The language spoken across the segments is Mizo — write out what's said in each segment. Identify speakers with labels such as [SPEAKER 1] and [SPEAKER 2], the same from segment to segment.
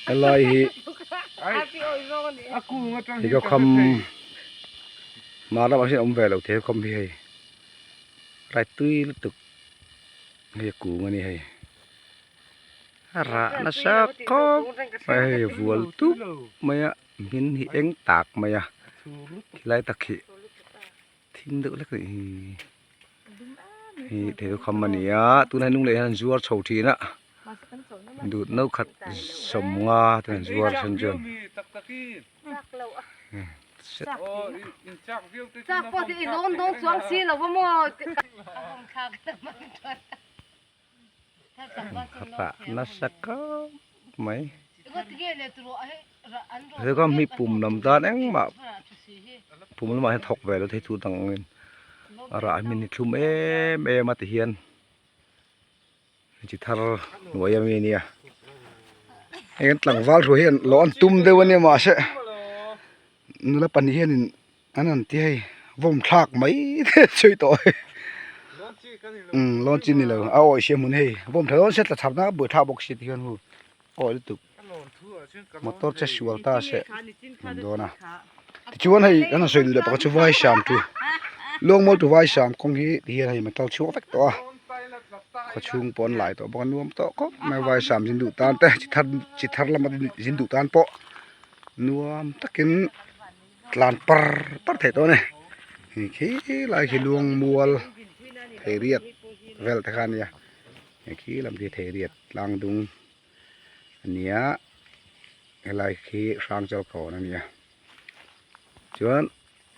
[SPEAKER 1] Helai hi Theikhawkham hmar lamah hian a awm ve lo theikhawkham hi hei rai tui lutuk hei a kung a ni hei a rah nasa khawp mai a hei vual tup mai a hmin hi eng tak mai a khilai tak hi thim deuh hlek a nih hi hei theikhawkham a ni a tunah hian lung leh hian an zuar chho thin a. Dut no khat 50 te an zuar then chuan rah nasa khawp mai he mi pum lam tan engmah pum lamah hian thawk ve lo thei tu dang angin a rah hi min hi thlum em em a ti hian. Chi thar hnuai ami ania hei an tlangval hruai hian lo an tum deuh ania mahse nula pahnih hianin an han ti hei vawm thlak mai te an sawi tawh hei umm lawn chi ni lo a awih sia hmun hei vawm tha dawn se tla chhar na buai thlak bawk si ti hian hu awi lutuk motor che sual ta se hmun dawn a tichuan hei kan han sawi duh leh pakhat chu vai sam chu luangmual tu vai sam kawng hi ti hian hei metal chhuak vek tawh a khaw chhung pawh an lai tawh bawk a nuam tawh khawp mai vai sam zin duh tan te chi thar chi thar lama zin duh tan pawh nuam takin tlan par par theih tawh a ni hei khi lai khi luangmual thei riat vel te kha a nia hei khi lam khi thei riat tlang dung. ania helai khi hrangchal kawn ania chuan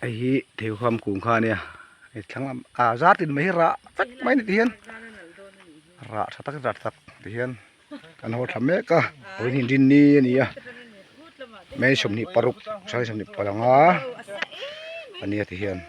[SPEAKER 1] hei hi theikhawm kung kha ania hei thlang lam ah zat in mai hi rah vek mai ani tihian rah tha tak rah tha tak tihian kan haw thla mek a vawiin hi rinni ani a may 26 sari 25 ania tihian.